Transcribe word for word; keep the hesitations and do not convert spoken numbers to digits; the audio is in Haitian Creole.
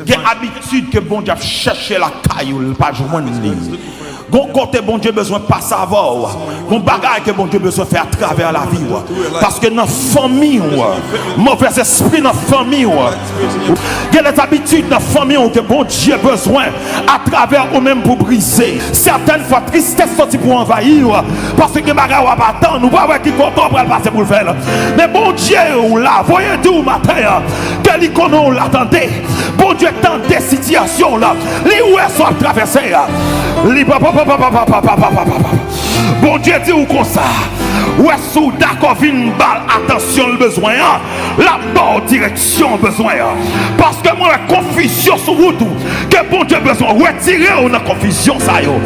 Gen abitid ke Bondye ap chèche lakay ou, l pa jwenn li. Gon kote Bondye bezwen pase avè w. Gon bagay ke Bondye bezwen fè atravè lavi w. Paske nan fanmi w, movèzespri nan fanmi w. Gen de zabitid nan fanmi w ke Bondye bezwen atravè ou menm pou brize. Sètèn fwa, tristès soti pou anvayi w. Paske gen bagay w ap atann, ou pa wè ki kote w pral pase pou l fè l. Men Bondye w la, voye di w maten an, ke li konnen w la, tande. Bondye tande sitiyasyon w la. Li wè sa w ap travèse a. Li pa, pa, pa, pa, pa, pa, pa, pa, pa, pa, pa. Bondye di w konsa, wè si w dakò vin ba l atansyon l bezwen an, l ap ba w direksyon w bezwen an. Paske mwen wè konfizyon sou wout ou, ke Bondye bezwen retire w nan konfizyon sa yo.